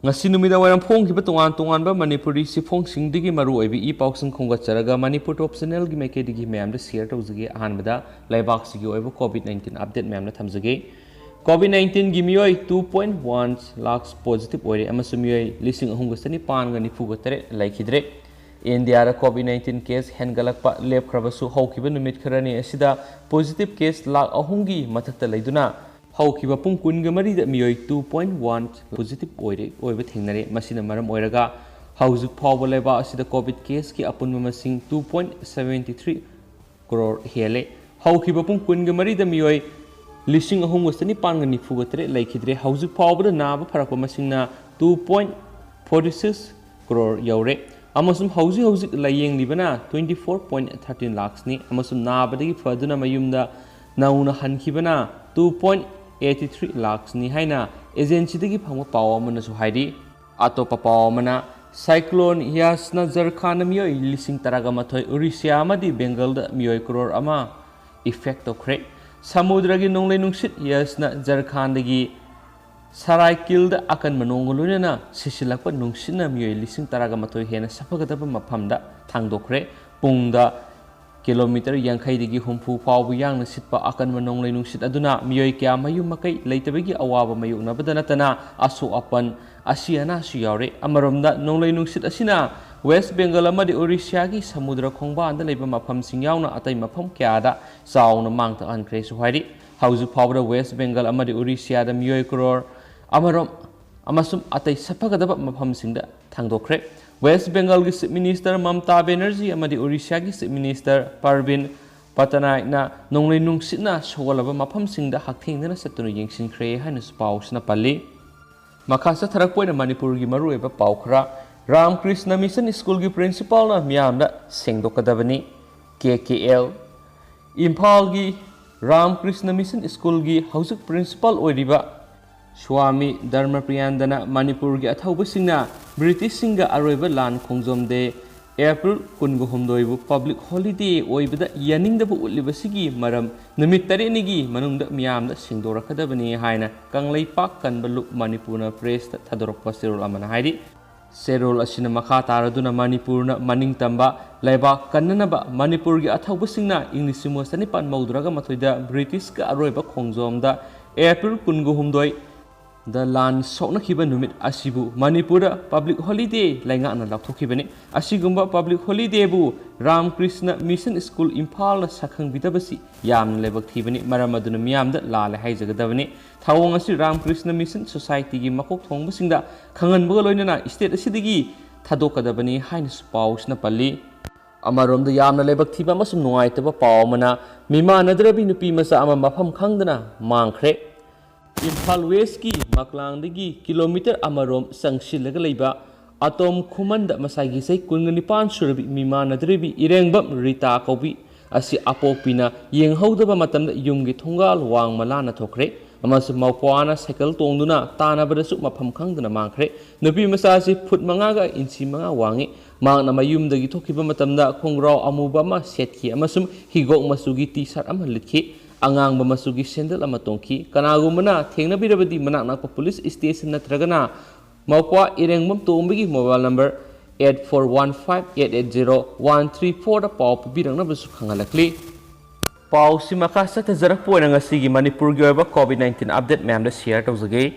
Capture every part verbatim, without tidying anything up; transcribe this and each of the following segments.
ꯉꯁꯤ ꯅꯨꯃꯤꯗꯥꯡ ꯋꯥꯏꯔꯝ ꯐꯣꯡꯈꯤꯕ ꯇꯣꯉꯥꯟ ꯇꯣꯉꯥꯟꯕ ꯃꯅꯤꯄꯨꯔꯤ ꯆꯦꯐꯣꯡꯁꯤꯡꯗꯒꯤ ꯃꯔꯨ ꯑꯣꯏꯕ ꯏ ꯄꯥꯎꯁꯤꯡ ꯈꯣꯝꯒꯠꯆꯔꯒ ꯃꯅꯤꯄꯨꯔ ꯇꯣꯞ ꯆꯦꯅꯦꯜꯒꯤ ꯃꯥꯏꯀꯩꯗꯒꯤ ꯃꯌꯥꯝꯗ ꯁꯤꯌꯔ ꯇꯧꯖꯒꯦ꯫ ꯑꯍꯥꯟꯕꯗ ꯂꯩꯕꯥꯛꯁꯤꯒꯤ ꯑꯣꯏꯕ ꯀꯣꯚꯤꯗ ꯅꯥꯏꯟꯇꯤꯟ ꯑꯞꯗꯦꯠ ꯃꯌꯥꯝꯗ ꯊꯝꯖꯒꯦ꯫ ꯀꯣꯚꯤꯗ ꯅꯥꯏꯟꯇꯤꯟꯒꯤ ꯃꯤꯑꯣꯏ two point one lakh positive ꯑꯣꯏꯔꯦ ꯑꯃꯁꯨꯡ ꯃꯤꯑꯣꯏ ꯂꯤꯁꯤꯡ ꯑꯍꯨꯝꯒ ꯆꯅꯤꯄꯥꯟꯒ ꯅꯤꯐꯨꯒ ꯇꯔꯦꯠ ꯂꯩꯈꯤꯗ꯭ꯔꯦ꯫ ꯏꯟꯗꯤꯌꯥꯗ ꯀꯣꯚꯤꯗ ꯅꯥꯏꯟꯇꯤꯟ ꯀꯦꯁ ꯍꯦꯟꯒꯠꯂꯛꯄ ꯂꯦꯞꯈ꯭ꯔꯕꯁꯨ ꯍꯧꯈꯤꯕ ꯅꯨꯃꯤꯠ ꯈꯔꯅꯤ ꯑꯁꯤꯗ ꯄꯣꯖꯤꯇꯤꯚ ꯀꯦꯁ ꯂꯥꯈ ꯑꯍꯨꯝꯒꯤ ꯃꯊꯛꯇ ꯂꯩꯗꯨꯅ ꯍꯧꯈꯤꯕ ꯄꯨꯡ ꯀꯨꯟꯒ ꯃꯔꯤꯗ ꯃꯤꯑꯣꯏ ꯇꯨ ꯄꯣꯏꯟꯠ ꯋꯥꯟ ꯄꯣꯖꯤꯇꯤꯚ ꯑꯣꯏꯔꯦ, ꯑꯣꯏꯕ ꯊꯦꯡꯅꯔꯦ꯫ ꯃꯁꯤꯅ ꯃꯔꯝ ꯑꯣꯏꯔꯒ ꯍꯧꯖꯤꯛ ꯐꯥꯎꯕ ꯂꯩꯕꯥꯛ ꯑꯁꯤꯗ ꯀꯣꯚꯤꯗ ꯀꯦꯁꯀꯤ ꯑꯄꯨꯟꯕ ꯃꯁꯤꯡ two point seventy three crore ꯍꯦꯜꯂꯦ꯫ ꯍꯧꯈꯤꯕ ꯄꯨꯡ ꯀꯨꯟꯒ ꯃꯔꯤꯗ ꯃꯤꯑꯣꯏ ꯂꯤꯁꯤꯡ ꯑꯍꯨꯝꯒ ꯆꯅꯤꯄꯥꯟꯒ ꯅꯤꯐꯨꯒ ꯇꯔꯦꯠ ꯂꯩꯈꯤꯗ꯭ꯔꯦ꯫ ꯍꯧꯖꯤꯛ ꯐꯥꯎꯕꯗ ꯅꯥꯕ ꯐꯔꯛꯄ ꯃꯁꯤꯡꯅ two point forty six crore ꯌꯧꯔꯦ꯫ ꯑꯃꯁꯨꯡ ꯍꯧꯖꯤꯛ ꯍꯧꯖꯤꯛ ꯂꯥꯏꯌꯦꯡꯂꯤꯕꯅ ꯇ꯭ꯋꯦꯟꯇꯤ ꯐꯣꯔ ꯄꯣꯏꯟꯠ ꯊꯥꯔꯇꯤꯟ ꯂꯥꯈꯁꯅꯤ ꯑꯃꯁꯨꯡ ꯅꯥꯕꯗꯒꯤ ꯐꯗꯨꯅ ꯃꯌꯨꯝꯗ ꯅꯧꯅ ꯍꯟꯈꯤꯕꯅ ꯇꯨ ꯄꯣꯏꯟꯠ ꯑꯩꯠꯇꯤ ꯊ꯭ꯔꯤ ꯂꯥꯈꯁꯅꯤ ꯍꯥꯏꯅ ꯑꯦꯖꯦꯟꯁꯤꯗꯒꯤ ꯐꯪꯕ ꯄꯥꯎ ꯑꯃꯅꯁꯨ ꯍꯥꯏꯔꯤ꯫ ꯑꯇꯣꯞꯄ ꯄꯥꯎ ꯑꯃꯅ, ꯁꯥꯏꯀ꯭ꯂꯣꯟ ꯌꯥꯁꯅ ꯖꯔꯈꯥꯟꯗ ꯃꯤꯑꯣꯏ ꯂꯤꯁꯤꯡ ꯇꯔꯥꯒ ꯃꯥꯊꯣꯏ, ꯑꯣꯔꯤꯁꯤꯌꯥ ꯑꯃꯗꯤ ꯕꯦꯡꯒꯜꯗ ꯃꯤꯑꯣꯏ ꯀ꯭ꯔꯣꯔ ꯑꯃ ꯏꯐꯦꯛ ꯇꯧꯈ꯭ꯔꯦ꯫ ꯁꯃꯨꯗ꯭ꯔꯒꯤ ꯅꯣꯡꯂꯩ ꯅꯨꯡꯁꯤꯠ ꯌꯥꯁꯅ ꯖꯔꯈꯥꯟꯗꯒꯤ ꯁꯔꯥꯏꯀꯤꯜꯗ ꯑꯀꯟꯕ ꯅꯣꯡꯒ ꯂꯣꯏꯅꯅ ꯁꯤꯁꯤꯜꯂꯛꯄ ꯅꯨꯡꯁꯤꯠꯅ ꯃꯤꯑꯣꯏ ꯂꯤꯁꯤꯡ ꯇꯔꯥꯒ ꯃꯥꯊꯣꯏ ꯍꯦꯟꯅ ꯁꯥꯐꯒꯗꯕ ꯃꯐꯝꯗ ꯊꯥꯡꯗꯣꯛꯈ꯭ꯔꯦ꯫ ꯄꯨꯡꯗ ꯀꯤꯂꯣꯃꯤꯇꯔ ꯌꯥꯡꯈꯩꯗꯒꯤ ꯍꯨꯝꯐꯨ ꯐꯥꯎꯕ ꯌꯥꯡꯅ ꯁꯤꯠꯄ ꯑꯀꯟꯕ ꯅꯣꯡꯂꯩ ꯅꯨꯡꯁꯤꯠ ꯑꯗꯨꯅ ꯃꯤꯑꯣꯏ ꯀꯌꯥ ꯃꯌꯨꯝ ꯃꯀꯩ ꯂꯩꯇꯕꯒꯤ ꯑꯋꯥꯕ ꯃꯥꯌꯣꯛꯅꯕꯗ ꯅꯠꯇꯅ ꯑꯁꯣꯛ ꯑꯄꯟ, ꯑꯁꯤ ꯑꯅꯥꯁꯨ ꯌꯥꯎꯔꯦ꯫ ꯑꯃꯔꯣꯝꯗ ꯅꯣꯡꯂꯩ ꯅꯨꯡꯁꯤꯠ ꯑꯁꯤꯅ ꯋꯦꯁ ꯕꯦꯡꯒꯜ ꯑꯃꯗꯤ ꯑꯣꯔꯤꯁꯤꯌꯥꯒꯤ ꯁꯃꯨꯗ꯭ꯔ ꯈꯣꯡꯕꯥꯟꯗ ꯂꯩꯕ ꯃꯐꯝꯁꯤꯡ ꯌꯥꯎꯅ ꯑꯇꯩ ꯃꯐꯝ ꯀꯌꯥꯗ ꯆꯥꯎꯅ ꯃꯥꯡ ꯇꯥꯛꯍꯟꯈ꯭ꯔꯦꯁꯨ ꯍꯥꯏꯔꯤ꯫ ꯍꯧꯖꯤꯛ ꯐꯥꯎꯕꯗ ꯋꯦꯁ ꯕꯦꯡꯒꯜ ꯑꯃꯗꯤ ꯑꯣꯔꯤꯁꯤꯌꯥꯗ ꯃꯤꯑꯣꯏ ꯀ꯭ꯔꯣꯔ ꯑꯃꯔꯣꯝ ꯑꯃꯁꯨꯡ ꯑꯇꯩ ꯁꯥꯐꯒꯗꯕ ꯃꯐꯝꯁꯤꯡꯗ ꯊꯥꯡꯗꯣꯛꯈ꯭ꯔꯦ꯫ West ꯕꯦꯡꯒꯜꯒꯤ chief minister Mamta Banerjee ꯑꯃꯗꯤ ꯑꯣꯔꯤꯁꯤꯌꯥꯒꯤ ꯆꯤꯐ ꯃꯤꯅꯤꯁꯇꯔ ꯄꯔꯕꯤꯟ ꯄꯇꯅꯥꯏꯛꯅ ꯅꯣꯡꯂꯩ ꯅꯨꯡꯁꯤꯠꯅ ꯁꯣꯛꯍꯜꯂꯕ ꯃꯐꯝꯁꯤꯡꯗ ꯍꯛꯊꯦꯡꯅꯅ ꯆꯠꯇꯨꯅ ꯌꯦꯡꯁꯤꯟꯈ꯭ꯔꯦ ꯍꯥꯏꯅꯁꯨ ꯄꯥꯎꯁꯤꯅ ꯄꯜꯂꯤ꯫ ꯃꯈꯥ ꯆꯠꯊꯔꯛꯄ ꯑꯣꯏꯅ ꯃꯅꯤꯄꯨꯔꯒꯤ ꯃꯔꯨꯑꯣꯏꯕ ꯄꯥꯎ ꯈꯔ꯫ ꯔꯥꯝ ꯀ꯭ꯔꯤꯁꯅ ꯃꯤꯁꯟ ꯁ꯭ꯀꯨꯜꯒꯤ ꯄ꯭ꯔꯤꯟꯁꯤꯄꯥꯜꯅ ꯃꯤꯌꯥꯝꯗ ꯁꯦꯡꯗꯣꯛꯀꯗꯕꯅꯤ꯫ ꯀꯦ ꯀꯦ ꯑꯦꯜ꯫ ꯏꯝꯐꯥꯜꯒꯤ ꯔꯥꯝ ꯀ꯭ꯔꯤꯁꯅ ꯃꯤꯁꯟ ꯁ꯭ꯀꯨꯜꯒꯤ ꯍꯧꯖꯤꯛ ꯄ꯭ꯔꯤꯟꯁꯤꯄꯥꯜ ꯑꯣꯏꯔꯤꯕ ꯁ꯭ꯋꯥꯃꯤ ꯙꯔꯃꯄ꯭ꯔꯤꯌꯥꯟꯗꯅ ꯃꯅꯤꯄꯨꯔꯒꯤ ꯑꯊꯧꯕꯁꯤꯡꯅ ꯕ꯭ꯔꯤꯇꯤꯁꯁꯤꯡꯒ ꯑꯔꯣꯏꯕ ꯂꯥꯟ ꯈꯣꯡꯖꯣꯝꯗꯦ ꯑꯦꯄ꯭ꯔꯤꯜ ꯀꯨꯟꯒ ꯍꯨꯝꯗꯣꯏꯕꯨ ꯄꯕ꯭ꯂꯤꯛ ꯍꯣꯂꯤꯗꯦ ꯑꯣꯏꯕꯗ ꯌꯥꯅꯤꯡꯗꯕ ꯎꯠꯂꯤꯕꯁꯤꯒꯤ ꯃꯔꯝ ꯅꯨꯃꯤꯠ ꯇꯔꯦꯠꯅꯤꯒꯤ ꯃꯅꯨꯡꯗ ꯃꯤꯌꯥꯝꯗ ꯁꯦꯡꯗꯣꯔꯛꯀꯗꯕꯅꯤ ꯍꯥꯏꯅ ꯀꯪꯂꯩꯄꯥꯛ ꯀꯟꯕ ꯂꯨꯞ ꯃꯅꯤꯄꯨꯔꯅ ꯄ꯭ꯔꯦꯁꯇ ꯊꯥꯗꯣꯔꯛꯄ ꯆꯦꯔꯣꯜ ꯑꯃꯅ ꯍꯥꯏꯔꯤ꯫ ꯆꯦꯔꯣꯜ ꯑꯁꯤꯅ ꯃꯈꯥ ꯇꯥꯔꯗꯨꯅ ꯃꯅꯤꯄꯨꯔꯅ ꯃꯅꯤꯡꯇꯝꯕ ꯂꯩꯕꯥꯛ ꯀꯟꯅꯅꯕ ꯃꯅꯤꯄꯨꯔꯒꯤ ꯑꯊꯧꯕꯁꯤꯡꯅ ꯏꯪ ꯂꯤꯁꯤꯡ ꯑꯃ ꯆꯅꯤꯄꯥꯟ ꯃꯧꯗ꯭ꯔꯥꯒ ꯃꯥꯊꯣꯏꯗ ꯕ꯭ꯔꯤꯇꯤꯁꯀ ꯑꯔꯣꯏꯕ ꯈꯣꯡꯖꯣꯝꯗ ꯑꯦꯄ꯭ꯔꯤꯜ ꯀꯨꯟꯒ ꯍꯨꯝꯗꯣꯏ ꯗ ꯂꯥꯟ ꯁꯣꯛꯅꯈꯤꯕ ꯅꯨꯃꯤꯠ ꯑꯁꯤꯕꯨ ꯃꯅꯤꯄꯨꯔꯗ ꯄꯕ꯭ꯂꯤꯛ ꯍꯣꯂꯤꯗꯦ ꯂꯩꯉꯥꯛꯅ ꯂꯥꯎꯊꯣꯛꯈꯤꯕꯅꯤ꯫ ꯑꯁꯤꯒꯨꯝꯕ ꯄꯕ꯭ꯂꯤꯛ ꯍꯣꯂꯤꯗꯦꯕꯨ ꯔꯥꯝꯀ꯭ꯔꯤꯁꯅ ꯃꯤꯁꯟ ꯁ꯭ꯀꯨꯜ ꯏꯝꯐꯥꯜꯅ ꯁꯛꯈꯪꯕꯤꯗꯕꯁꯤ ꯌꯥꯝꯅ ꯂꯥꯏꯕꯛ ꯊꯤꯕꯅꯤ꯫ ꯃꯔꯝ ꯑꯗꯨꯅ ꯃꯤꯌꯥꯝꯗ ꯂꯥꯜꯂꯦ ꯍꯥꯏꯖꯒꯗꯕꯅꯤ꯫ ꯊꯧꯑꯣꯡ ꯑꯁꯤ ꯔꯥꯝꯀ꯭ꯔꯤꯁꯅ ꯃꯤꯁꯟ ꯁꯣꯁꯥꯏꯇꯤꯒꯤ ꯃꯀꯣꯛ ꯊꯣꯡꯕꯁꯤꯡꯗ ꯈꯪꯍꯟꯕꯒ ꯂꯣꯏꯅꯅ ꯁ꯭ꯇꯦꯠ ꯑꯁꯤꯗꯒꯤ ꯊꯥꯗꯣꯛꯀꯗꯕꯅꯤ ꯍꯥꯏꯅꯁꯨ ꯄꯥꯎꯁꯤꯅ ꯄꯜꯂꯤ꯫ ꯑꯃꯔꯣꯝꯗ ꯌꯥꯝꯅ ꯂꯥꯏꯕꯛ ꯊꯤꯕ ꯑꯃꯁꯨꯡ ꯅꯨꯡꯉꯥꯏꯇꯕ ꯄꯥꯎ ꯑꯃꯅ, ꯃꯤꯃꯥꯟꯅꯗ꯭ꯔꯕꯤ ꯅꯨꯄꯤ ꯃꯆꯥ ꯑꯃ ꯃꯐꯝ ꯈꯪꯗꯅ ꯃꯥꯡꯈ꯭ꯔꯦ꯫ ꯏꯝꯐꯥꯜ ꯋꯦꯁꯀꯤ ꯃꯀ꯭ꯂꯥꯡꯗꯒꯤ ꯀꯤꯂꯣꯃꯤꯇꯔ ꯑꯃꯔꯣꯝ ꯆꯪꯁꯤꯜꯂꯒ ꯂꯩꯕ ꯑꯇꯣꯝ ꯈꯨꯃꯟꯗ ꯃꯁꯥꯒꯤ ꯆꯍꯤ ꯀꯨꯟꯒ ꯅꯤꯄꯥꯟ ꯁꯨꯔꯕꯤ ꯃꯤꯃꯥꯟꯅꯗ꯭ꯔꯕꯤ ꯏꯔꯦꯡꯕꯝ ꯔꯤꯇꯥ ꯀꯧꯕꯤ ꯑꯁꯤ ꯑꯄꯣꯛꯄꯤꯅ ꯌꯦꯡꯍꯧꯗꯕ ꯃꯇꯝꯗ ꯌꯨꯝꯒꯤ ꯊꯣꯡꯒꯥꯜ ꯋꯥꯡꯃ ꯂꯥꯟꯅ ꯊꯣꯛꯈ꯭ꯔꯦ ꯑꯃꯁꯨꯡ ꯃꯧꯄ꯭ꯋꯥꯅ ꯁꯥꯏꯀꯜ ꯇꯣꯡꯗꯨꯅ ꯇꯥꯟꯅꯕꯗꯁꯨ ꯃꯐꯝ ꯈꯪꯗꯅ ꯃꯥꯡꯈ꯭ꯔꯦ꯫ ꯅꯨꯄꯤ ꯃꯆꯥ ꯑꯁꯤ ꯐꯨꯠ ꯃꯉꯥꯒ ꯏꯟꯆꯤ ꯃꯉꯥ ꯋꯥꯡꯉꯤ꯫ ꯃꯍꯥꯛꯅ ꯃꯌꯨꯝꯗꯒꯤ ꯊꯣꯛꯈꯤꯕ ꯃꯇꯝꯗ ꯈꯣꯡꯒ꯭ꯔꯥꯎ ꯑꯃꯨꯕ ꯑꯃ ꯁꯦꯠꯈꯤ ꯑꯃꯁꯨꯡ ꯍꯤꯒꯣꯛ ꯃꯆꯨꯒꯤ ꯇꯤ ꯁꯥꯔꯠ ꯑꯃ ꯂꯤꯠꯈꯤ꯫ ꯑꯉꯥꯡꯕ ꯃꯆꯨꯒꯤ ꯁꯦꯟꯗꯜ ꯑꯃ ꯇꯣꯡꯈꯤ꯫ ꯀꯅꯥꯒꯨꯝꯕꯅ ꯊꯦꯡꯅꯕꯤꯔꯕꯗꯤ ꯃꯅꯥꯛ ꯅꯛꯄ ꯄꯨꯂꯤꯁ ꯁ꯭ꯇꯦꯁꯟ ꯅꯠꯇ꯭ꯔꯒꯅ ꯃꯧꯄ꯭ꯋꯥ ꯏꯔꯦꯡꯕꯝ ꯇꯣꯝꯕꯒꯤ mobile number eight four one five eight eight zero one three four ꯗ ꯄꯥꯎ ꯄꯤꯕꯤꯔꯛꯅꯕꯁꯨ ꯈꯪꯍꯜꯂꯛꯂꯤ꯫ ꯄꯥꯎꯁꯤ ꯃꯈꯥ ꯆꯠꯊꯖꯔꯛꯄ ꯑꯣꯏꯅ ꯉꯁꯤꯒꯤ ꯃꯅꯤꯄꯨꯔꯒꯤ ꯑꯣꯏꯕ ꯀꯣꯚꯤꯗ ꯅꯥꯏꯟꯇꯤꯟ ꯑꯞꯗꯦꯠ ꯃꯌꯥꯝꯗ ꯁꯤꯌꯔ ꯇꯧꯖꯒꯦ꯫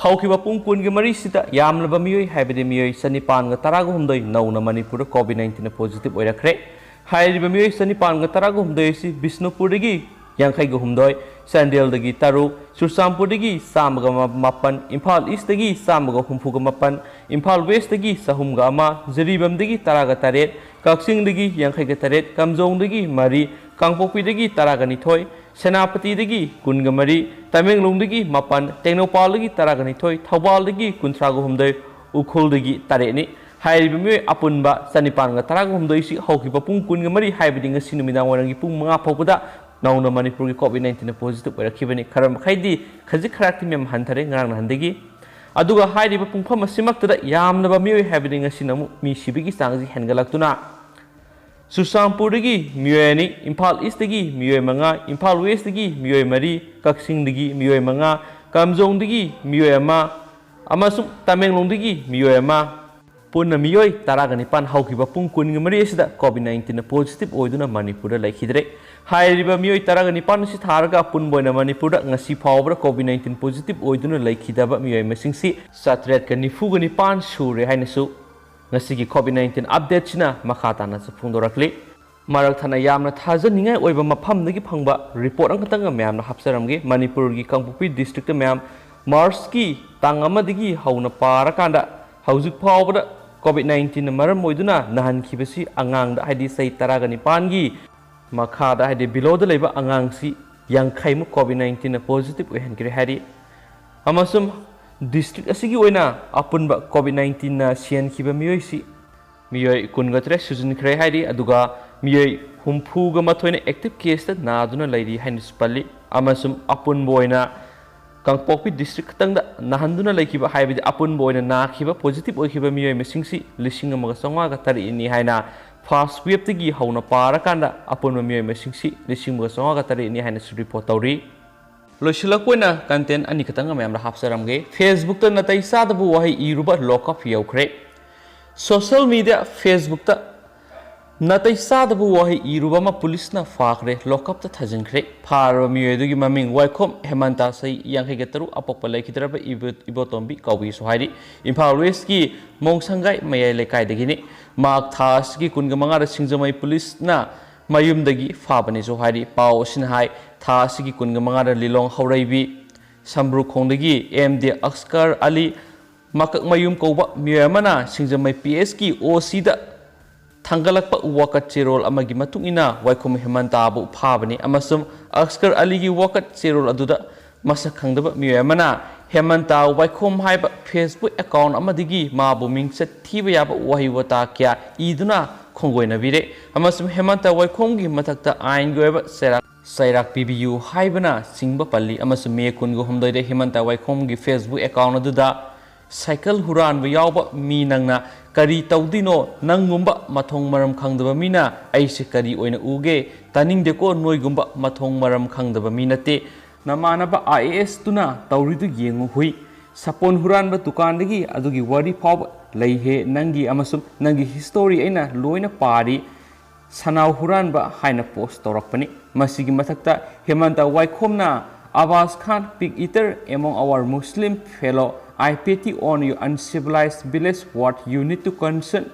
ꯍꯧꯈꯤꯕ ꯄꯨꯡ ꯀꯨꯟꯒ ꯃꯔꯤꯁꯤꯗ ꯌꯥꯝꯂꯕ ꯃꯤꯑꯣꯏ, ꯍꯥꯏꯕꯗꯤ ꯃꯤꯑꯣꯏ ꯆꯅꯤꯄꯥꯟꯒ ꯇꯔꯥꯒ ꯍꯨꯝꯗꯣꯏ ꯅꯧꯅ ꯃꯅꯤꯄꯨꯔꯗ ꯀꯣꯚꯤꯗ ꯅꯥꯏꯟꯇꯤꯟꯅ ꯄꯣꯖꯤꯇꯤꯚ ꯑꯣꯏꯔꯛꯈ꯭ꯔꯦ꯫ ꯍꯥꯏꯔꯤꯕ ꯃꯤꯑꯣꯏ ꯆꯅꯤꯄꯥꯟꯒ ꯇꯔꯥꯒ ꯍꯨꯝꯗꯣꯏ ꯑꯁꯤ ꯕꯤꯁꯅꯨꯄꯨꯔꯗꯒꯤ ꯌꯥꯡꯈꯩꯒ ꯍꯨꯝꯗꯣꯏ, ꯆꯥꯟꯗꯦꯜꯗꯒꯤ ꯇꯔꯨꯛ, ꯆꯨꯔꯆꯥꯟꯄꯨꯔꯗꯒꯤ ꯆꯥꯝꯃꯒ ꯃꯥꯄꯟ, ꯏꯝꯐꯥꯜ ꯏꯁꯇꯒꯤ ꯆꯥꯝꯃꯒ ꯍꯨꯝꯐꯨꯒ ꯃꯥꯄꯟ, ꯏꯝꯐꯥꯜ ꯋꯦꯁꯇꯒꯤ ꯆꯍꯨꯝꯒ ꯑꯃ, ꯖꯤꯔꯤꯕꯥꯝꯗꯒꯤ ꯇꯔꯥꯒ ꯇꯔꯦꯠ, ꯀꯛꯆꯤꯡꯗꯒꯤ ꯌꯥꯡꯈꯩꯒ ꯇꯔꯦꯠ, ꯀꯥꯝꯖꯣꯡꯗꯒꯤ ꯃꯔꯤ, ꯀꯥꯡꯄꯣꯛꯄꯤꯗꯒꯤ ꯇꯔꯥꯒ ꯅꯤꯊꯣꯏ, ꯁꯦꯅꯥꯄꯇꯤꯗꯒꯤ ꯀꯨꯟꯒ ꯃꯔꯤ, ꯇꯃꯦꯡꯂꯣꯡꯗꯒꯤ ꯃꯥꯄꯟ, ꯇꯦꯡꯅꯧꯄꯥꯜꯗꯒꯤ ꯇꯔꯥꯒ ꯅꯤꯊꯣꯏ, ꯊꯧꯕꯥꯜꯗꯒꯤ ꯀꯨꯟꯊ꯭ꯔꯥꯒ ꯍꯨꯝꯗꯣꯏ, ꯎꯈ꯭ꯔꯨꯜꯗꯒꯤ ꯇꯔꯦꯠꯅꯤ꯫ ꯍꯥꯏꯔꯤꯕ ꯃꯤꯑꯣꯏ ꯑꯄꯨꯟꯕ ꯆꯅꯤꯄꯥꯟꯒ ꯇꯔꯥꯒ ꯍꯨꯝꯗꯣꯏꯁꯤ ꯍꯧꯈꯤꯕ ꯄꯨꯡ ꯀꯨꯟꯒ ꯃꯔꯤ, ꯍꯥꯏꯕꯗꯤ ꯉꯁꯤ ꯅꯨꯃꯤꯗꯥꯡ ꯋꯥꯏꯔꯝꯒꯤ ꯄꯨꯡ ꯃꯉꯥ ꯐꯥꯎꯕꯗ ꯅꯧꯅ ꯃꯅꯤꯄꯨꯔꯒꯤ ꯀꯣꯚꯤꯗ ꯅꯥꯏꯟꯇꯤꯟꯅ ꯄꯣꯖꯤꯇꯤꯚ ꯑꯣꯏꯔꯛꯈꯤꯕꯅꯤ꯫ ꯈꯔ ꯃꯈꯩꯗꯤ ꯈꯖꯤꯛ ꯈꯔꯥꯛꯇꯤ ꯃꯌꯥꯝ ꯍꯟꯊꯔꯦ ꯉꯔꯥꯡ ꯅꯍꯥꯟꯗꯒꯤ꯫ ꯑꯗꯨꯒ ꯍꯥꯏꯔꯤꯕ ꯄꯨꯡꯐꯝ ꯑꯁꯤꯃꯛꯇꯗ ꯌꯥꯝꯂꯕ ꯃꯤꯑꯣꯏ ꯍꯥꯏꯕꯗꯤ ꯉꯁꯤꯅ ꯑꯃꯨꯛ ꯃꯤ ꯁꯤꯕꯒꯤ ꯆꯥꯡꯁꯤ ꯍꯦꯟꯒꯠꯂꯛꯇꯨꯅ ꯆꯨꯔꯆꯥꯟꯄꯨꯔꯗꯒꯤ ꯃꯤꯑꯣꯏ ꯑꯅꯤ, ꯏꯝꯐꯥꯜ ꯏꯁꯇꯒꯤ ꯃꯤꯑꯣꯏ ꯃꯉꯥ, ꯏꯝꯐꯥꯜ ꯋꯦꯁꯇꯒꯤ ꯃꯤꯑꯣꯏ ꯃꯔꯤ, ꯀꯛꯆꯤꯡꯗꯒꯤ ꯃꯤꯑꯣꯏ ꯃꯉꯥ, ꯀꯥꯝꯖꯣꯡꯗꯒꯤ ꯃꯤꯑꯣꯏ ꯑꯃ ꯑꯃꯁꯨꯡ ꯇꯃꯦꯡꯂꯣꯡꯗꯒꯤ ꯃꯤꯑꯣꯏ ꯑꯃ, ꯄꯨꯟꯅ ꯃꯤꯑꯣꯏ ꯇꯔꯥꯒ ꯅꯤꯄꯥꯟ ꯍꯧꯈꯤꯕ ꯄꯨꯡ ꯀꯨꯟꯒ ꯃꯔꯤ ꯑꯁꯤꯗ COVID nineteen positive ꯑꯣꯏꯗꯨꯅ ꯃꯅꯤꯄꯨꯔꯗ ꯂꯩꯈꯤꯗ꯭ꯔꯦ꯫ ꯍꯥꯏꯔꯤꯕ ꯃꯤꯑꯣꯏ ꯇꯔꯥꯒ ꯅꯤꯄꯥꯟ ꯑꯁꯤ ꯊꯥꯔꯒ ꯑꯄꯨꯟꯕ ꯑꯣꯏꯅ ꯃꯅꯤꯄꯨꯔꯗ ꯉꯁꯤ ꯐꯥꯎꯕꯗ COVID nineteen positive ꯑꯣꯏꯗꯨꯅ ꯂꯩꯈꯤꯗꯕ ꯃꯤꯑꯣꯏ ꯃꯁꯤꯡꯁꯤ ꯆꯥꯇ꯭ꯔꯦꯠꯀ ꯅꯤꯐꯨꯒ ꯅꯤꯄꯥꯟ ꯁꯨꯔꯦ ꯍꯥꯏꯅꯁꯨ ꯉꯁꯤꯒꯤ COVID nineteen updateꯁꯤꯅ ꯃꯈꯥ ꯇꯥꯅꯁꯨ ꯐꯣꯡꯗꯣꯔꯛꯂꯤ꯫ ꯃꯔꯛ ꯊꯠꯅ ꯌꯥꯝꯅ ꯊꯥꯖꯅꯤꯡꯉꯥꯏ ꯑꯣꯏꯕ ꯃꯐꯝꯗꯒꯤ ꯐꯪꯕ report ꯑꯃꯈꯛꯇꯪꯒ ꯃꯌꯥꯝꯅ ꯍꯥꯞꯆꯔꯝꯒꯦ꯫ ꯃꯅꯤꯄꯨꯔꯒꯤ ꯀꯥꯡꯄꯣꯛꯄꯤ districtꯇ ꯃꯌꯥꯝ Marchꯀꯤ ꯇꯥꯡ ꯑꯃꯗꯒꯤ ꯍꯧꯅ ꯄꯥꯔꯀꯥꯟꯗ ꯍꯧꯖꯤꯛ ꯐꯥꯎꯕꯗ COVID nineteenꯅ ꯃꯔꯝ ꯑꯣꯏꯗꯨꯅ ꯅꯥꯍꯟꯈꯤꯕꯁꯤ ꯑꯉꯥꯡꯗ, ꯍꯥꯏꯗꯤ ꯆꯍꯤ ꯇꯔꯥꯒ ꯅꯤꯄꯥꯟꯒꯤ ꯃꯈꯥꯗ, ꯍꯥꯏꯗꯤ belowꯗ ꯂꯩꯕ ꯑꯉꯥꯡꯁꯤ ꯌꯥꯡꯈꯩꯃꯨꯛ COVID nineteenꯅ positive ꯑꯣꯏꯍꯟꯈ꯭ꯔꯦ ꯍꯥꯏꯔꯤ꯫ ꯑꯃꯁꯨꯡ district ꯑꯁꯤꯒꯤ ꯑꯣꯏꯅ ꯑꯄꯨꯟꯕ COVID nineteenꯅ ꯁꯤꯍꯟꯈꯤꯕ ꯃꯤꯑꯣꯏꯁꯤ ꯃꯤꯑꯣꯏ ꯀꯨꯟꯒ ꯇꯔꯦꯠ ꯁꯨꯖꯤꯟꯈ꯭ꯔꯦ ꯍꯥꯏꯔꯤ, ꯑꯗꯨꯒ ꯃꯤꯑꯣꯏ ꯍꯨꯝꯐꯨꯒ ꯃꯥꯊꯣꯏꯅ active caseꯇ ꯅꯥꯗꯨꯅ ꯂꯩꯔꯤ ꯍꯥꯏꯅꯁꯨ ꯄꯜꯂꯤ꯫ ꯑꯃꯁꯨꯡ ꯑꯄꯨꯟꯕ ꯑꯣꯏꯅ ꯀꯥꯡꯄꯣꯛꯄꯤ district ꯈꯛꯇꯪꯗ ꯅꯥꯍꯟꯗꯨꯅ ꯂꯩꯈꯤꯕ, ꯍꯥꯏꯕꯗꯤ ꯑꯄꯨꯟꯕ ꯑꯣꯏꯅ ꯅꯥꯈꯤꯕ, positive ꯑꯣꯏꯈꯤꯕ ꯃꯤꯑꯣꯏ ꯃꯁꯤꯡꯁꯤ ꯂꯤꯁꯤꯡ ꯑꯃꯒ ꯆꯥꯝꯃꯉꯥꯒ ꯇꯔꯦꯠꯅꯤ ꯍꯥꯏꯅ first waveꯇꯒꯤ ꯍꯧꯅ ꯄꯥꯔꯀꯥꯟꯗ ꯑꯄꯨꯟꯕ ꯃꯤꯑꯣꯏ ꯃꯁꯤꯡꯁꯤ ꯂꯤꯁꯤꯡ ꯑꯃꯒ ꯆꯥꯝꯃꯉꯥꯒ ꯇꯔꯦꯠꯅꯤ ꯍꯥꯏꯅꯁꯨ report ꯇꯧꯔꯤ꯫ ꯂꯣꯏꯁꯤꯜꯂꯛꯄ ꯑꯣꯏꯅ content ꯑꯅꯤꯈꯛꯇꯪ ꯃꯌꯥꯝꯗ ꯍꯥꯞꯆꯔꯝꯒꯦ꯫ Facebookꯇ ꯅꯥꯇꯩ ꯆꯥꯗꯕ ꯋꯥꯍꯩ ꯏꯔꯨꯕ lockup ꯌꯧꯈ꯭ꯔꯦ꯫ Social media Facebookꯇ ꯅꯥꯇꯩ ꯆꯥꯗꯕ ꯋꯥꯍꯩ ꯏꯔꯨꯕ ꯑꯃ ꯄꯨꯂꯤꯁꯅ ꯐꯥꯈ꯭ꯔꯦ, lockupꯇ ꯊꯥꯖꯤꯟꯈ꯭ꯔꯦ꯫ ꯐꯥꯔꯕ ꯃꯤꯑꯣꯏ ꯑꯗꯨꯒꯤ ꯃꯃꯤꯡ ꯋꯥꯏꯈꯣꯝ ꯍꯦꯃꯟꯇ, ꯆꯍꯤ ꯌꯥꯡꯈꯩꯒ ꯇꯔꯨꯛ, ꯑꯄꯣꯛꯄ ꯂꯩꯈꯤꯗ꯭ꯔꯕ ꯏꯕꯣ-, ꯏꯕꯣꯇꯣꯝꯕꯤ ꯀꯧꯕꯤꯁꯨ ꯍꯥꯏꯔꯤ꯫ ꯏꯝꯐꯥꯜ Westꯀꯤ ꯃꯣꯡꯁꯪꯒꯥꯏ ꯃꯌꯥꯏ ꯂꯩꯀꯥꯏꯗꯒꯤꯅꯤ꯫ ꯃꯍꯥꯛ ꯊꯥ ꯑꯁꯤꯒꯤ ꯀꯨꯟꯒ ꯃꯉꯥꯗ ꯁꯤꯡꯖꯃꯩ ꯄꯨꯂꯤꯁꯅ ꯃꯌꯨꯝꯗꯒꯤ ꯐꯥꯕꯅꯤꯁꯨ ꯍꯥꯏꯔꯤ꯫ ꯄꯥꯎ ꯑꯁꯤꯅ ꯍꯥꯏ, ꯊꯥ ꯑꯁꯤꯒꯤ ꯀꯨꯟꯒ ꯃꯉꯥꯗ ꯂꯤꯂꯣꯡ ꯍꯧꯔꯩꯕꯤ ꯁꯝꯕ꯭ꯔꯨꯈꯣꯡꯗꯒꯤ ꯑꯦꯝ ꯗꯤ ꯑꯛꯁꯀꯔ ꯑꯂꯤ ꯃꯀꯛꯃꯌꯨꯝ ꯀꯧꯕ ꯃꯤꯑꯣꯏ ꯑꯃꯅ ꯁꯤꯡꯖꯃꯩ ꯄꯤ ꯑꯦꯁꯀꯤ ꯑꯣ ꯁꯤꯗ ꯊꯥꯡꯒꯠꯂꯛꯄ ꯋꯥꯀꯠ ꯆꯦꯔꯣꯜ ꯑꯃꯒꯤ ꯃꯇꯨꯡ ꯏꯟꯅ ꯋꯥꯏꯈꯣꯝ ꯍꯦꯃꯟꯇꯥꯕꯨ ꯐꯥꯕꯅꯤ ꯑꯃꯁꯨꯡ ꯑꯛꯁꯀꯔ ꯑꯂꯤꯒꯤ ꯋꯥꯀꯠ ꯆꯦꯔꯣꯜ ꯑꯗꯨꯗ ꯃꯁꯛ ꯈꯪꯗꯕ ꯃꯤꯑꯣꯏ ꯑꯃꯅ ꯍꯦꯃꯟꯇꯥ ꯋꯥꯏꯈꯣꯝ ꯍꯥꯏꯕ Facebook account ꯑꯃꯗꯒꯤ ꯃꯥꯕꯨ ꯃꯤꯡꯆꯠ ꯊꯤꯕ ꯌꯥꯕ ꯋꯥꯍꯩ ꯋꯥꯇꯥ ꯀꯌꯥ ꯏꯗꯨꯅ ꯈꯣꯡꯒꯣꯏꯅꯕꯤꯔꯦ ꯑꯃꯁꯨꯡ ꯍꯦꯃꯟꯇ ꯋꯥꯏꯈꯣꯝꯒꯤ ꯃꯊꯛꯇ ꯑꯥꯏꯟꯒꯤ ꯑꯣꯏꯕ ꯆꯩꯔꯥꯛ ꯆꯩꯔꯥꯛ ꯄꯤꯕꯤꯌꯨ ꯍꯥꯏꯕꯅ ꯆꯤꯡꯕ ꯄꯜꯂꯤ꯫ ꯑꯃꯁꯨꯡ ꯃꯦ ꯀꯨꯟꯒ ꯍꯨꯝꯗꯣꯏꯗ ꯍꯤꯃꯟꯇ ꯋꯥꯏꯈꯣꯝꯒꯤ Facebook account ꯑꯗꯨꯗ ꯁꯥꯏꯀꯜ ꯍꯨꯔꯥꯟꯕ ꯌꯥꯎꯕ ꯃꯤ ꯅꯪꯅ ꯀꯔꯤ ꯇꯧꯗꯣꯏꯅꯣ? ꯅꯪꯒꯨꯝꯕ ꯃꯊꯣꯡ ꯃꯔꯝ ꯈꯪꯗꯕ ꯃꯤꯅ ꯑꯩꯁꯦ ꯀꯔꯤ ꯑꯣꯏꯅ ꯎꯒꯦ? ꯇꯥꯅꯤꯡꯗꯦꯀꯣ, ꯅꯣꯏꯒꯨꯝꯕ ꯃꯊꯣꯡ ꯃꯔꯝ ꯈꯪꯗꯕ ꯃꯤ ꯅꯠꯇꯦ꯫ ꯅꯃꯥꯟꯅꯕ IAS ꯇꯨꯅ ꯇꯧꯔꯤꯗꯨ ꯌꯦꯡꯉꯨ ꯍꯨꯏ꯫ ꯁꯥꯄꯣꯟ ꯍꯨꯔꯥꯟꯕ ꯗꯨꯀꯥꯟꯗꯒꯤ ꯑꯗꯨꯒꯤ ꯋꯥꯔꯤ ꯐꯥꯎꯕ ꯂꯩꯍꯦ ꯅꯪꯒꯤ, ꯑꯃꯁꯨꯡ ꯅꯪꯒꯤ history ꯑꯩꯅ ꯂꯣꯏꯅ ꯄꯥꯔꯤ꯫ ꯁꯅꯥꯎ ꯍꯨꯔꯥꯟꯕ ꯍꯥꯏꯅ post ꯇꯧꯔꯛꯄꯅꯤ꯫ ꯃꯁꯤꯒꯤ ꯃꯊꯛꯇ ꯍꯦꯃꯟꯇ ꯋꯥꯏꯈꯣꯝꯅ Abbas Khan, pig eater among our Muslim fellow, I pity on your uncivilized village, what you need to concern?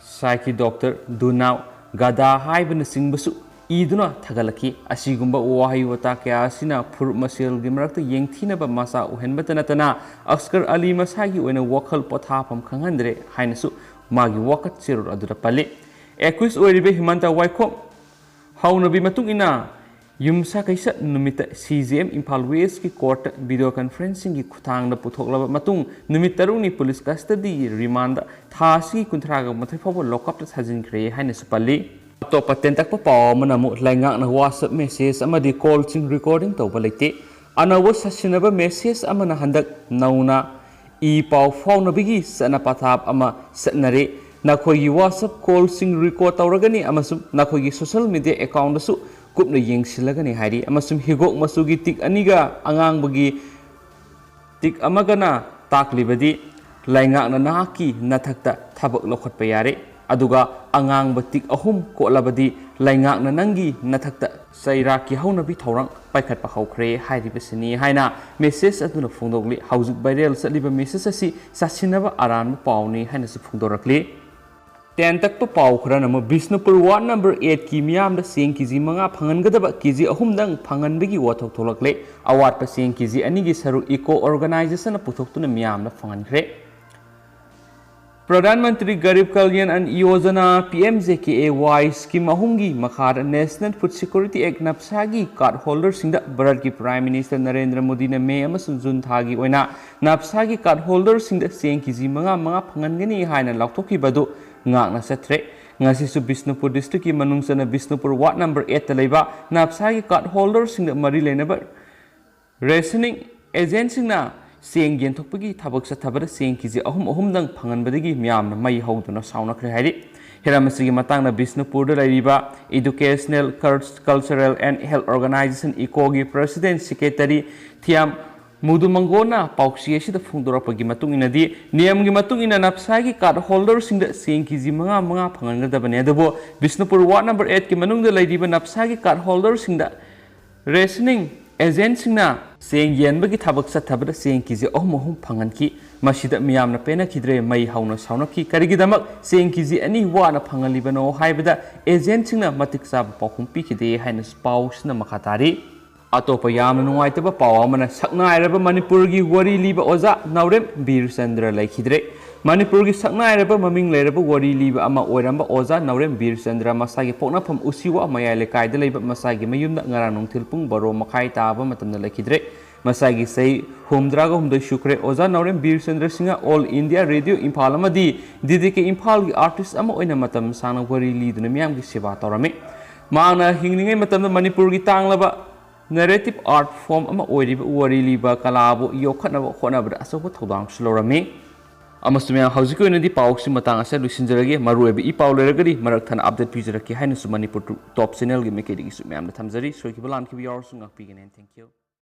ꯁꯥꯏꯀꯤ doctor, ꯗꯨꯅꯥꯎ, ꯒꯗꯥ ꯍꯥꯏꯕꯅꯆꯤꯡꯕꯁꯨ ꯏꯗꯨꯅ ꯊꯥꯒꯠꯂꯛꯈꯤ꯫ ꯑꯁꯤꯒꯨꯝꯕ ꯋꯥꯍꯩ ꯋꯥꯇꯥ ꯀꯌꯥ ꯑꯁꯤꯅ ꯐꯨꯔꯨꯞ ꯃꯁꯦꯜꯒꯤ ꯃꯔꯛꯇ ꯌꯦꯡꯊꯤꯅꯕ ꯃꯆꯥꯛ ꯑꯣꯏꯍꯟꯕꯇ ꯅꯠꯇꯅ ꯑꯛꯁꯀꯔ ꯑꯂꯤ ꯃꯁꯥꯒꯤ ꯑꯣꯏꯅ ꯋꯥꯈꯜ ꯄꯣꯊꯥꯐꯝ ꯈꯪꯍꯟꯗ꯭ꯔꯦ ꯍꯥꯏꯅꯁꯨ ꯃꯥꯒꯤ ꯋꯥꯀꯠ ꯆꯦꯔꯣꯜ ꯑꯗꯨꯗ ꯄꯜꯂꯤ꯫ Accused ꯑꯣꯏꯔꯤꯕ ꯍꯤꯃꯟꯇ ꯋꯥꯏꯈꯣꯝ ꯍꯧꯅꯕꯤ ꯃꯇꯨꯡ ꯏꯟꯅ ꯌꯨꯝꯁꯥꯀꯩꯁꯥ ꯅꯨꯃꯤꯠꯇ CJM ꯏꯝꯐꯥꯜ West ꯀꯤ court ꯇ video conferencing ꯒꯤ ꯈꯨꯠꯊꯥꯡꯗ ꯄꯨꯊꯣꯛꯂꯕ ꯃꯇꯨꯡ ꯅꯨꯃꯤꯠ ꯇꯔꯨꯛꯅꯤ police custody remand ꯊꯥ ꯑꯁꯤꯒꯤ ꯀꯨꯟꯊ꯭ꯔꯥꯒ ꯃꯥꯊꯣꯏ ꯐꯥꯎꯕ lockup ꯇ ꯊꯥꯖꯤꯟꯈ꯭ꯔꯦ ꯍꯥꯏꯅꯁꯨ ꯄꯜꯂꯤ꯫ ꯑꯇꯣꯞꯄ ꯇꯦꯟꯇꯛꯄ ꯄꯥꯎ ꯑꯃꯅ ꯑꯃꯨꯛ ꯂꯩꯉꯥꯛꯅ WhatsApp message ꯑꯃꯗꯤ call ꯁꯤꯡ recording ꯇꯧꯕ ꯂꯩꯇꯦ꯫ ꯑꯅꯧꯕ ꯁꯥꯁꯤꯟꯅꯕ message ꯑꯃꯅ ꯍꯟꯗꯛ ꯅꯧꯅ ꯏ ꯄꯥꯎ ꯐꯥꯎꯅꯕꯒꯤ ꯆꯠꯅ ꯄꯊꯥꯞ ꯑꯃ ꯆꯠꯅꯔꯦ꯫ ꯅꯈꯣꯏꯒꯤ WhatsApp call ꯁꯤꯡ record ꯇꯧꯔꯒꯅꯤ ꯑꯃꯁꯨꯡ ꯅꯈꯣꯏꯒꯤ social media account ꯇꯁꯨ ꯀꯨꯞꯅ ꯌꯦꯡꯁꯤꯜꯂꯒꯅꯤ ꯍꯥꯏꯔꯤ꯫ ꯑꯃꯁꯨꯡ ꯍꯤꯒꯣꯛ ꯃꯆꯨꯒꯤ tick ꯑꯅꯤꯒ ꯑꯉꯥꯡꯕꯒꯤ tick ꯑꯃꯒꯅ ꯇꯥꯛꯂꯤꯕꯗꯤ ꯂꯩꯉꯥꯛꯅ ꯅꯍꯥꯛꯀꯤ ꯅꯊꯛꯇ ꯊꯕꯛ ꯂꯧꯈꯠꯄ ꯌꯥꯔꯦ꯫ ꯑꯗꯨꯒ ꯑꯉꯥꯡꯕ tick ꯑꯍꯨꯝ ꯀꯣꯠꯂꯕꯗꯤ ꯂꯩꯉꯥꯛꯅ ꯅꯪꯒꯤ ꯅꯊꯛꯇ ꯆꯩꯔꯥꯛꯀꯤ ꯍꯧꯅꯕꯤ ꯊꯧꯔꯥꯡ ꯄꯥꯏꯈꯠꯄ ꯍꯧꯈ꯭ꯔꯦ ꯍꯥꯏꯔꯤꯕꯁꯤꯅꯤ ꯍꯥꯏꯅ message ꯑꯗꯨꯅ ꯐꯣꯡꯗꯣꯛꯂꯤ꯫ ꯍꯧꯖꯤꯛ viral ꯆꯠꯂꯤꯕ message ꯑꯁꯤ ꯆꯥꯁꯤꯟꯅꯕ ꯑꯔꯥꯟꯕ ꯄꯥꯎꯅꯤ ꯍꯥꯏꯅꯁꯨ ꯐꯣꯡꯗꯣꯔꯛꯂꯤ꯫ ꯇꯦꯟꯇꯛꯄ ꯄꯥꯎ ꯈꯔꯅ ꯑꯃꯨꯛ ꯕꯤꯁꯅꯨꯄꯨꯔ ward number eight ꯀꯤ ꯃꯤꯌꯥꯝꯗ ꯆꯦꯡ KG ꯃꯉꯥ ꯐꯪꯍꯟꯒꯗꯕ KG ꯑꯍꯨꯝꯗꯪ ꯐꯪꯍꯟꯕꯒꯤ ꯋꯥꯊꯣꯛ ꯊꯣꯛꯂꯛꯂꯦ꯫ ꯑꯋꯥꯠꯄ ꯆꯦꯡ KG ꯑꯅꯤꯒꯤ ꯁꯔꯨꯛ ECO organization ꯅ ꯄꯨꯊꯣꯛꯇꯨꯅ ꯃꯤꯌꯥꯝꯗ ꯐꯪꯍꯟꯈ꯭ꯔꯦ꯫ ꯄ꯭ꯔꯙꯥꯟ ꯃꯟꯇ꯭ꯔꯤ ꯒꯔꯤꯕ ꯀꯜꯌꯥꯟ ꯑꯟ ꯌꯣꯖꯅꯥ, PMJKAY scheme ꯑꯍꯨꯝꯒꯤ ꯃꯈꯥꯗ National Food Security Act, NAFSA ꯒꯤ card holder ꯁꯤꯡꯗ ꯚꯥꯔꯠꯀꯤ Prime Minister ꯅꯔꯦꯟꯗ꯭ꯔ ꯃꯣꯗꯤꯅ ꯃꯦ ꯑꯃꯁꯨꯡ ꯖꯨꯟ ꯊꯥꯒꯤ ꯑꯣꯏꯅ NAFSA ꯒꯤ card holder ꯁꯤꯡꯗ ꯆꯦꯡ KG ꯃꯉꯥ ꯃꯉꯥ ꯐꯪꯍꯟꯒꯅꯤ ꯍꯥꯏꯅ ꯂꯥꯎꯊꯣꯛꯈꯤꯕ ꯑꯗꯨ ꯉꯥꯛꯅ ꯆꯠꯇ꯭ꯔꯦ꯫ ꯉꯁꯤꯁꯨ ꯕꯤꯁꯅꯨꯄꯨꯔ ꯗꯤꯁꯇ꯭ꯔꯤꯛꯀꯤ ꯃꯅꯨꯡ ꯆꯟꯅ ꯕꯤꯁꯅꯨꯄꯨꯔ ꯋꯥꯔꯗ ꯅꯝꯕꯔ ꯑꯩꯠꯇ ꯂꯩꯕ ꯅꯞꯁꯥꯒꯤ ꯀꯥꯔꯗ ꯍꯣꯜꯗꯔꯁꯤꯡꯗ ꯃꯔꯤ ꯂꯩꯅꯕ ꯔꯦꯁꯅꯤꯡ ꯑꯦꯖꯦꯟꯁꯤꯡꯅ ꯆꯦꯡ ꯌꯦꯟꯊꯣꯛꯄꯒꯤ ꯊꯕꯛ ꯆꯠꯊꯕꯗ ꯆꯦꯡ ꯀꯦꯖꯤ ꯑꯍꯨꯝ ꯑꯍꯨꯝꯗꯪ ꯐꯪꯍꯟꯕꯗꯒꯤ ꯃꯤꯌꯥꯝꯅ ꯃꯩ ꯍꯧꯗꯨꯅ ꯁꯥꯎꯅꯈ꯭ꯔꯦ ꯍꯥꯏꯔꯤ꯫ ꯍꯤꯔꯝ ꯑꯁꯤꯒꯤ ꯃꯇꯥꯡꯗ ꯕꯤꯁꯅꯨꯄꯨꯔꯗ ꯂꯩꯔꯤꯕ Educational, Cultural and Health Organization, ꯏꯀꯣꯒꯤ ꯄ꯭ꯔꯁꯤꯗꯦꯟ ꯁꯦꯀ꯭ꯔꯦꯇꯔꯤ ꯊꯤꯌꯥꯝ ꯃꯨꯗꯨꯃꯪꯒꯣꯅ ꯄꯥꯎꯆꯦ ꯑꯁꯤꯗ ꯐꯣꯡꯗꯣꯔꯛꯄꯒꯤ ꯃꯇꯨꯡ ꯏꯟꯅꯗꯤ, ꯅꯤꯌꯝꯒꯤ ꯃꯇꯨꯡ ꯏꯟꯅ ꯅꯞꯁꯥꯒꯤ ꯀꯥꯔꯗ ꯍꯣꯜꯗꯔꯁꯤꯡꯗ ꯆꯦꯡ ꯀꯦꯖꯤ ꯃꯉꯥ ꯃꯉꯥ ꯐꯪꯍꯟꯒꯗꯕꯅꯤ꯫ ꯑꯗꯨꯕꯨ ꯕꯤꯁꯅꯨꯄꯨꯔ ꯋꯥꯔꯗ ꯅꯝꯕꯔ ꯑꯩꯠꯀꯤ ꯃꯅꯨꯡꯗ ꯂꯩꯔꯤꯕ ꯅꯞꯁꯥꯒꯤ ꯀꯥꯔꯗ ꯍꯣꯜꯗꯔꯁꯤꯡꯗ ꯔꯦꯁꯅꯤꯡ ꯑꯦꯖꯦꯟꯁꯤꯡꯅ ꯆꯦꯡ ꯌꯦꯟꯕꯒꯤ ꯊꯕꯛ ꯆꯠꯊꯕꯗ ꯆꯦꯡ ꯀꯦꯖꯤ ꯑꯍꯨꯝ ꯑꯍꯨꯝ ꯐꯪꯍꯟꯈꯤ꯫ ꯃꯁꯤꯗ ꯃꯤꯌꯥꯝꯅ ꯄꯦꯟꯅꯈꯤꯗ꯭ꯔꯦ, ꯃꯩ ꯍꯧꯅ ꯁꯥꯎꯅꯈꯤ꯫ ꯀꯔꯤꯒꯤꯗꯃꯛ ꯆꯦꯡ ꯀꯦꯖꯤ ꯑꯅꯤ ꯋꯥꯅ ꯐꯪꯍꯜꯂꯤꯕꯅꯣ ꯍꯥꯏꯕꯗ ꯑꯦꯖꯦꯟꯁꯤꯡꯅ ꯃꯇꯤꯛ ꯆꯥꯕ ꯄꯥꯎꯈꯨꯝ ꯄꯤꯈꯤꯗꯦ ꯍꯥꯏꯅꯁꯨ ꯄꯥꯎꯁꯤꯅ ꯃꯈꯥ ꯇꯥꯔꯤ꯫ ꯑꯇꯣꯞꯄ ꯌꯥꯝꯅ ꯅꯨꯡꯉꯥꯏꯇꯕ ꯄꯥꯎ ꯑꯃꯅ, ꯁꯛꯅꯥꯏꯔꯕ ꯃꯅꯤꯄꯨꯔꯒꯤ ꯋꯥꯔꯤ ꯂꯤꯕ ꯑꯣꯖꯥ ꯅꯥꯎꯔꯦꯝ ꯕꯤꯔꯆꯟꯗ꯭ꯔ ꯂꯩꯈꯤꯗ꯭ꯔꯦ꯫ ꯃꯅꯤꯄꯨꯔꯒꯤ ꯁꯛꯅꯥꯏꯔꯕ ꯃꯃꯤꯡ ꯂꯩꯔꯕ ꯋꯥꯔꯤ ꯂꯤꯕ ꯑꯃ ꯑꯣꯏꯔꯝꯕ ꯑꯣꯖꯥ ꯅꯥꯎꯔꯦꯝ ꯕꯤꯔꯆꯟꯗ꯭ꯔ ꯃꯁꯥꯒꯤ ꯄꯣꯛꯅꯐꯝ ꯎꯁꯤꯋꯥ ꯃꯌꯥꯏ ꯂꯩꯀꯥꯏꯗ ꯂꯩꯕ ꯃꯁꯥꯒꯤ ꯃꯌꯨꯝꯗ ꯉꯔꯥꯡ ꯅꯨꯡꯊꯤꯜ ꯄꯨꯡ ꯕꯥꯔꯣ ꯃꯈꯥꯏ ꯇꯥꯕ ꯃꯇꯝꯗ ꯂꯩꯈꯤꯗ꯭ꯔꯦ꯫ ꯃꯁꯥꯒꯤ ꯆꯍꯤ ꯍꯨꯝꯗ꯭ꯔꯥꯒ ꯍꯨꯝꯗꯣꯏ ꯁꯨꯈ꯭ꯔꯦ꯫ ꯑꯣꯖꯥ ꯅꯥꯎꯔꯦꯝ Birchandra Singh all India radio Imphal ꯑꯃꯗꯤ ꯗꯤ ꯗꯤ ꯀꯦ ꯏꯝꯐꯥꯜꯒꯤ ꯑꯥꯔꯇꯤꯁ ꯑꯃ ꯑꯣꯏꯅ ꯃꯇꯝ ꯁꯥꯡꯅ ꯋꯥꯔꯤ ꯂꯤꯗꯨꯅ ꯃꯤꯌꯥꯝꯒꯤ ꯁꯦꯕꯥ ꯇꯧꯔꯝꯃꯤ꯫ ꯃꯍꯥꯛꯅ ꯍꯤꯡꯂꯤꯉꯩ ꯃꯇꯝꯗ ꯃꯅꯤꯄꯨꯔꯒꯤ ꯇꯥꯡꯂꯕ ꯅꯦꯔꯦꯇꯤꯚ ꯑꯥꯔꯠ ꯐꯣꯔꯝ ꯑꯃ ꯑꯣꯏꯔꯤꯕ ꯋꯥꯔꯤ ꯂꯤꯕ ꯀꯂꯥꯕꯨ ꯌꯣꯛꯈꯠꯅꯕ ꯍꯣꯠꯅꯕꯗ ꯑꯆꯧꯕ ꯊꯧꯗꯥꯡꯁꯨ ꯂꯧꯔꯝꯃꯤ꯫ ꯑꯃꯁꯨꯡ ꯃꯌꯥꯝ, ꯍꯧꯖꯤꯛꯀꯤ ꯑꯣꯏꯅꯗꯤ ꯄꯥꯎꯁꯤ ꯃꯇꯥꯡ ꯑꯁꯤꯗ ꯂꯣꯏꯁꯤꯟꯖꯔꯒꯦ꯫ ꯃꯔꯨꯑꯣꯏꯕ ꯏ ꯄꯥꯎ ꯂꯩꯔꯒꯗꯤ ꯃꯔꯛ ꯊꯠꯅ ꯑꯞꯗꯦꯠ ꯄꯤꯖꯔꯛꯀꯦ ꯍꯥꯏꯅꯁꯨ ꯃꯅꯤꯄꯨꯔ ꯇꯣꯞ ꯆꯦꯅꯦꯜꯒꯤ ꯃꯥꯏꯀꯩꯗꯒꯤꯁꯨ ꯃꯌꯥꯝꯗ ꯊꯝꯖꯔꯤ꯫ ꯁꯣꯏꯈꯤꯕ ꯂꯥꯟꯈꯤꯕ ꯌꯥꯎꯔꯁꯨ ꯉꯥꯛꯄꯤꯒꯅꯤ꯫ Thank you꯫